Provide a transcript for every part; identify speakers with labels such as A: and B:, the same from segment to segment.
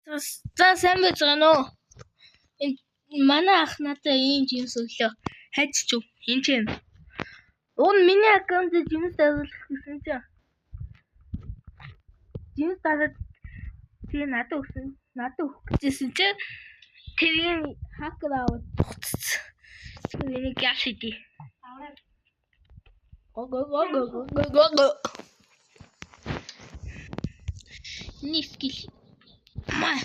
A: За сайн байцгаана уу? Энэ манай ах надад ийм жимс өглөө. Хайч чүү. Энэ чинь. Уг нь миний аккаунт дээр жимс даруулах гэсэн чинь. Жимс дараад тэгээ надад өгсөн. Надад өгөх гэжсэн чинь тэрийг хакер аваад буцсан. Тэгэхээр энийг яаш идэе. Го го го го го го го. Энэ скил маа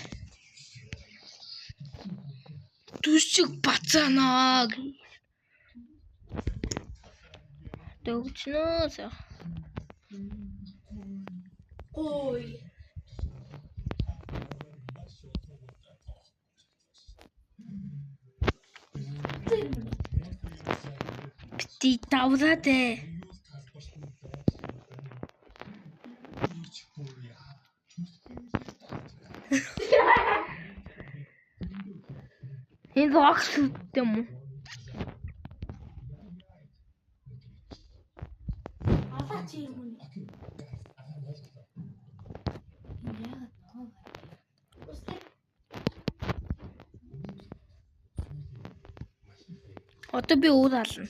A: Дүшиг бацаанаа. Дөгчнөө.
B: Ой.
A: Бити давраад ээ. Энэ рок юм уу?
B: Алаа чи юм уу? Яагаад ногоон байна?
A: Одоо би өөр ална.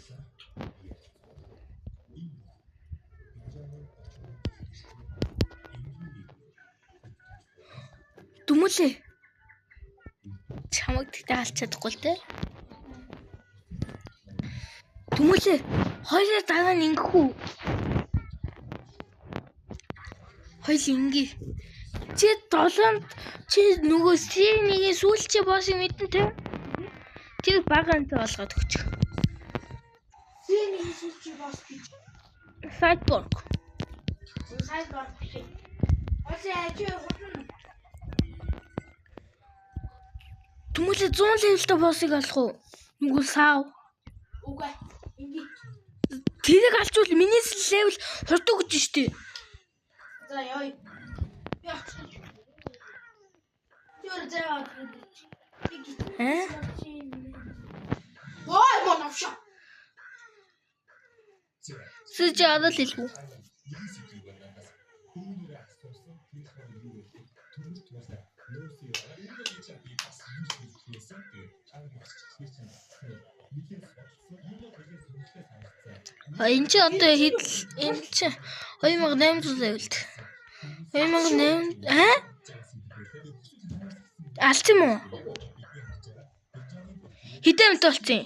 A: Дүмүлээ. Чамаг тэгтээ алж чадахгүй л те. Дүмүлээ. Хоёроо дараа нь ингэх үү? Хоёул ингээ. Чи долоонд чи нөгөө С1-ийн сүүлчийн боссыг мэдэн те. Тэр бага амтаа болгоод өгчих.
B: Синий сүүлчийн босс гэж.
A: Cyborg.
B: Сайдбар биш. Оси ажиг хурдан.
A: Дүмүлээ 100 левелтэй боссыг алах уу? Нүгэл сав.
B: Үгүй. Ингээ.
A: Тэрийг алчвал миний левел хурдан өгч штэ.
B: За яа. Яа. Тэр заа.
A: Э?
B: Ой, монавша.
A: Сэж арал хэлгүй. А энэ чи одоо хэд энэ чи 2800 левелд. 2008 аа? Алц юм уу? Хэдэн амт болсон юм?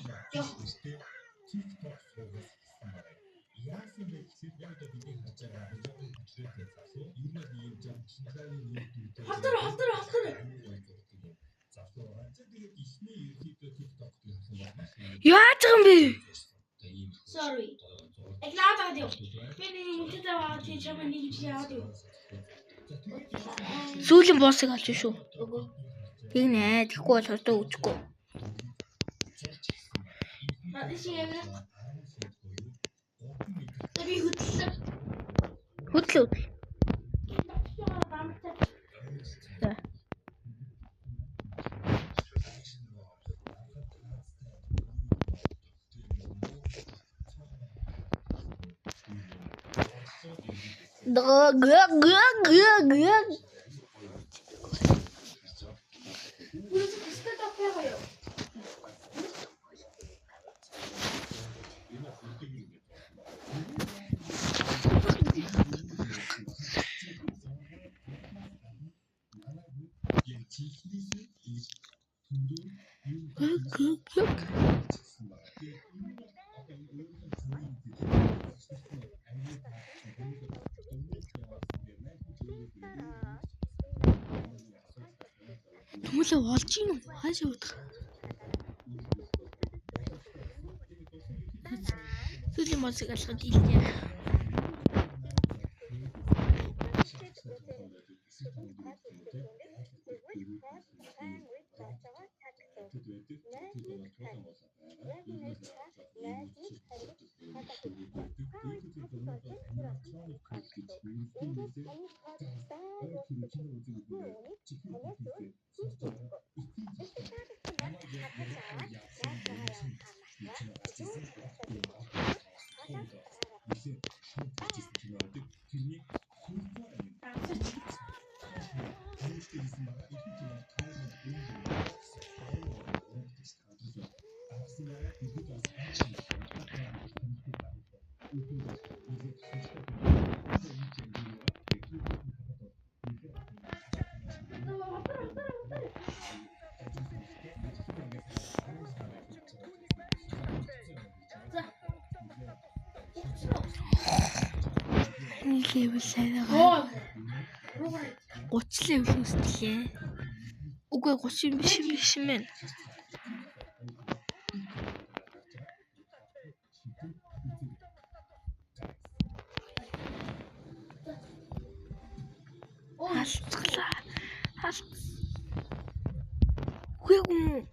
B: Халтар халтар халтар.
A: Яаж байгаа юм бэ?
B: Sorry. Эглаад юу? Би нэг үнэтэй аваад чи чамаа нэг жил аваад юу?
A: Сүүлийн боссыг олж шүү.
B: Үгүй.
A: Тэг нэ тэгэхгүй бол хурдан өгчихгүй.
B: Надад чи яваа. За би хөдлөө.
A: Хөдлөө. За. Г г г г г. Г г г. Түмэлээ болж гин үү? Хаашаа удах? Сүүлийн боссыг алхад илжээ. Level арай. 30 level өсөлээ. Үгүй 30 биш юм байна. Алцглаа. Алц. Үгүй юм.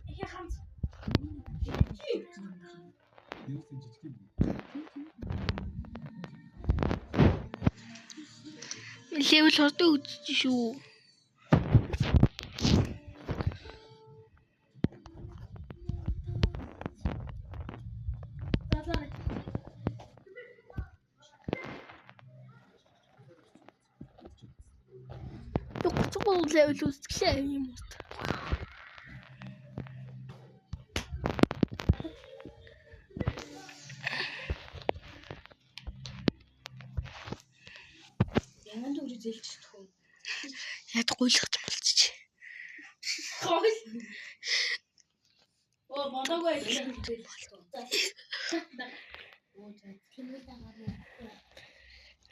A: Level хурдан өсөж шүү. Би 33 level өсгөлээ юм уу?
B: Янан дөрөв зээлчих үү?
A: Яд гуйлах юм болчих.
B: Гойл. Оо бодоогүй ажиллах.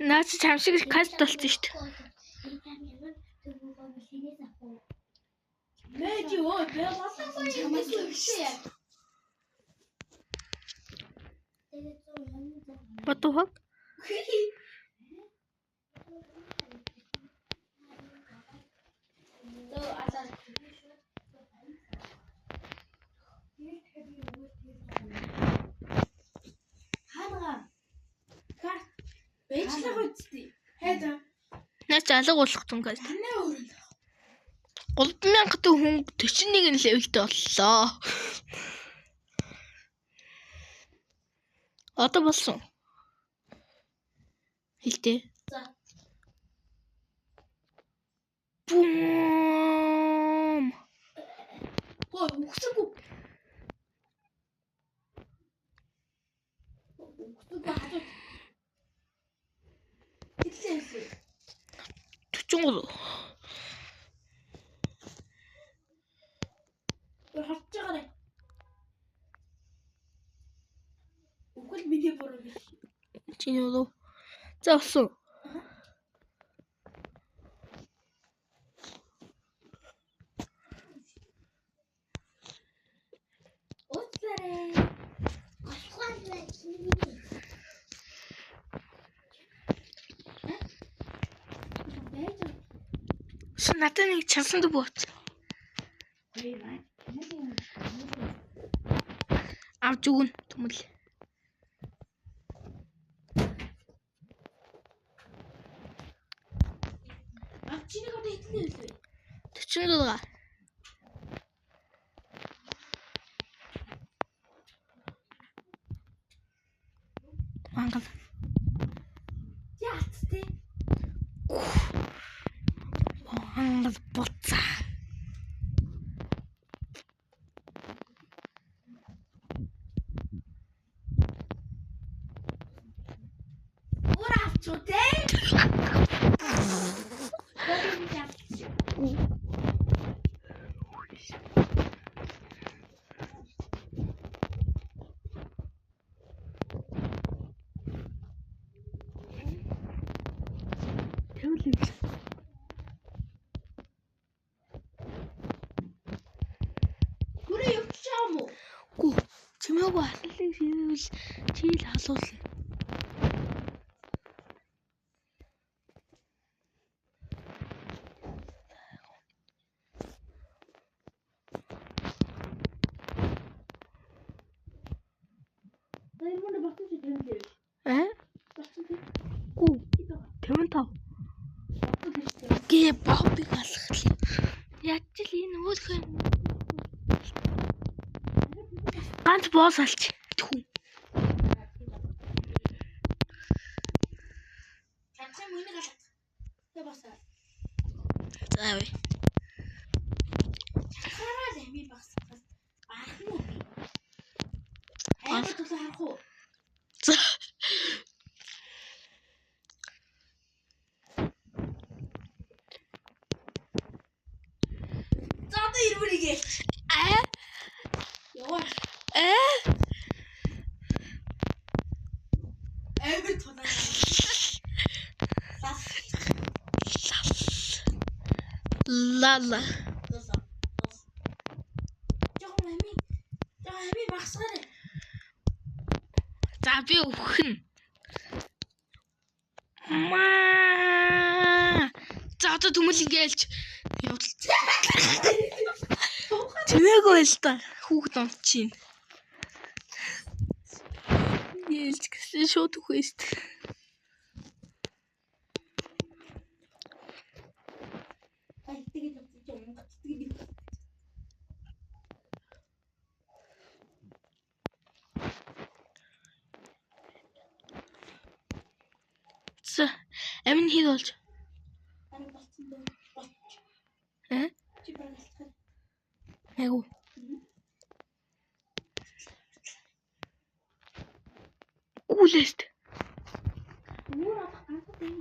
A: Наа чи чам шиг каст болсон шүү дээ.
B: Мэж өө бэ бодоогүй юм шиг.
A: What the fuck? Наа чи алга болох юм каст. 3000 хүн 41 level тэй боллоо. Одоо болсон. Хэлтэй.
B: За.
A: Бум.
B: Хөө үхсэгүй. Үхсэгүй хажуу. Тэглээ.
A: 43.
B: Харж байгаарай. Үхэл миний буруу биш.
A: Чиний буруу. За болсон.
B: Уучлаарай.
A: Шин надад нэг чансан дүү бууц. Авч өгнө төмөл.
B: Авч нэг одоо хэдэн лээ?
A: 46. Мангал.
B: Яац тий?
A: Мангал буцаа.
B: Өөр авч уу тий? Хүрээ явчих юм уу?
A: Үгүй. Чимээгүй асуултыг шийдвэл чи л халуулна.
B: Тэр мөн ботсон чи 50 лээ.
A: Аа?
B: Ботсон тий.
A: Үгүй. 55.
B: Ботсон тий.
A: Гэ бобыг алхлаа. Яаж л энэ өөхөө юм. Ганц босс алч. Тэхүү.
B: Чадах юм үнийг алга. Тэ босоо.
A: За вэ.
B: Чадхаараа л амийг багсгах. Барах нь уу би? Амар төлөө харах уу?
A: За.
B: За одоо ирвэрийг ялч.
A: Аа?
B: Яваа.
A: Аа?
B: Амар тулаа.
A: Лала.
B: Жохон ами. Жохон ами багсгаарай.
A: За би өгөх нь. Маа. За одоо төмөл ингээл явдал. Чимээгүй байл та. Хүүхэд онцчин. Ялж гэсэн шууд үхээ шүү дээ.
B: Тэгээд унгацдаг.
A: За амин хэр болж?
B: Бараг болцсон дөө. Болч.
A: Аа?
B: Чи бараг алцгаа.
A: Айгу. Гүлээст.
B: Өөр авах ганцхан юм.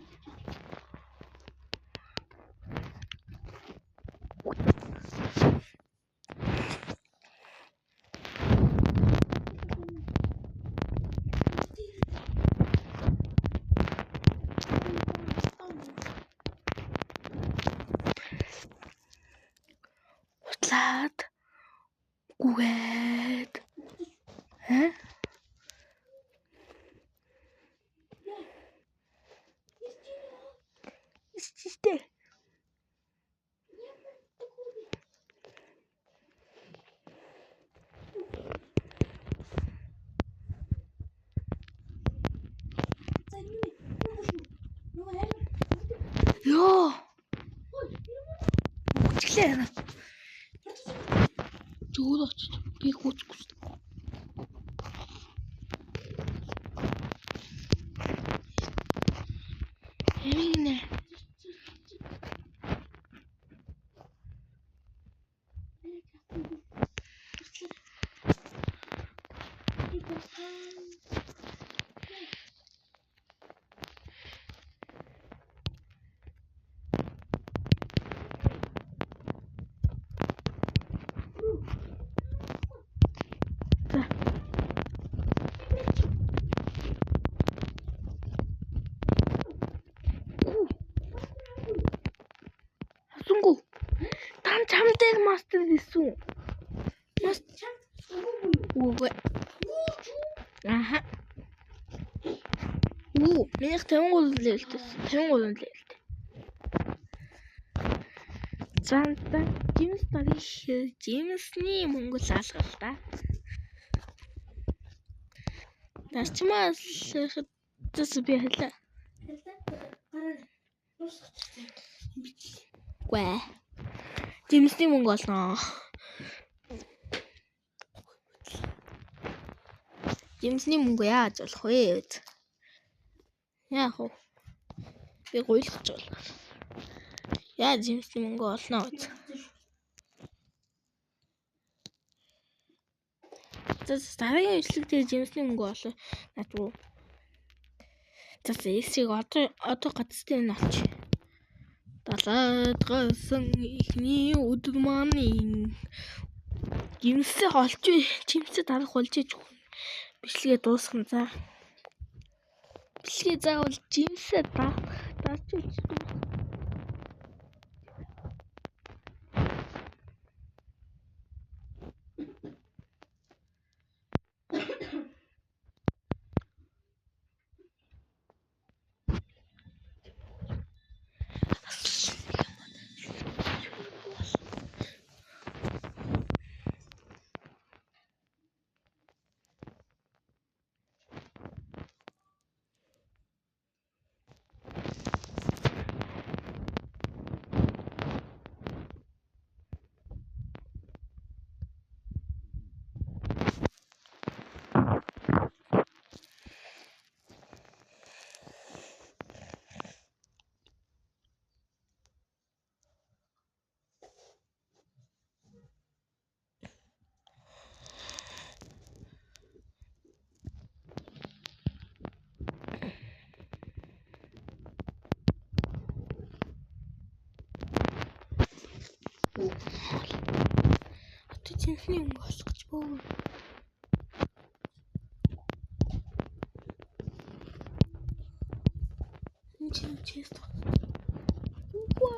A: Хутлаад гүгээд. Аа? Истэ. Йоо. Үгчлээ. Зүгээр очиж би гүйцэхгүй шүү дээ. Амиг нэ. За. Асунгүй. Тан чам дээр мастер хийсэн. Мастер үгүй. Аха. Үү, минийх 53 level тэй. 53 level тэй. За, Джеймс дарих Джеймсний мөнгө л алгал та. Дарчмаа зас би хэлээ. Үгүй. Джеймсний мөнгө олноо. Джеймсний мөнгө яаж олох вэ? Яах вэ? Би гуйлах гэж байна. Яа Джеймсний мөнгө олноо гэж. За дараагийн бичлэг дээр Джеймсний мөнгө олоо. Наад руу. За эсийг одоо гацтай нь олч. Далаад гасан ихний өдөр маань Джеймсээ олж Джеймсээ дарах болж иж бичлэгээ дуусгана за. Бичлэгээ заавал Джеймсээ дарж иж дуусгана. Одоо Джеймсний мөнгө олох гэж бөө. Энэ чинь chest. Үгүй.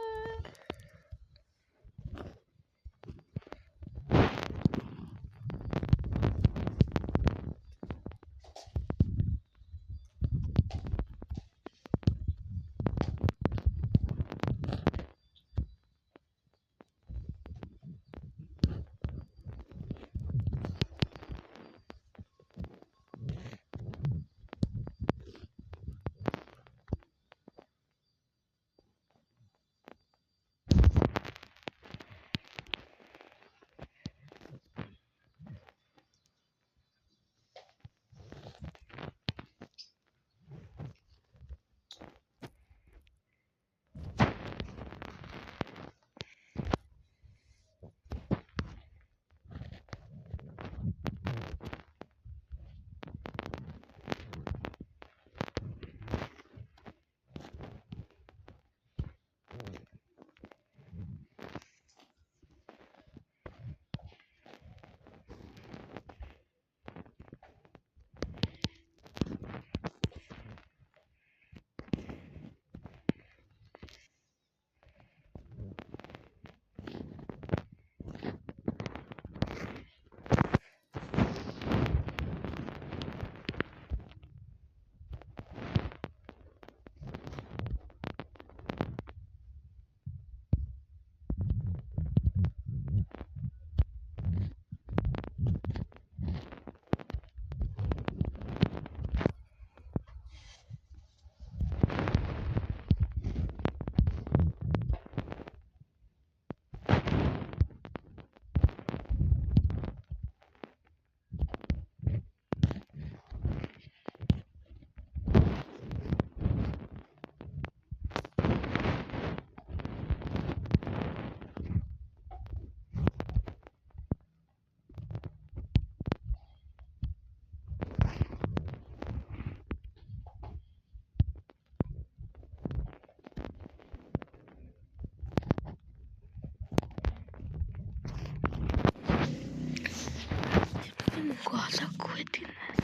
A: Мөнгө олоогүй байдаг нас.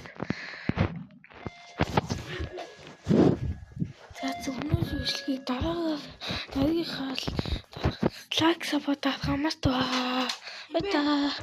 A: За зөвхөн бичлэгийг дараагийнхаа like, support дарахаа мартаваа. Баярлалаа.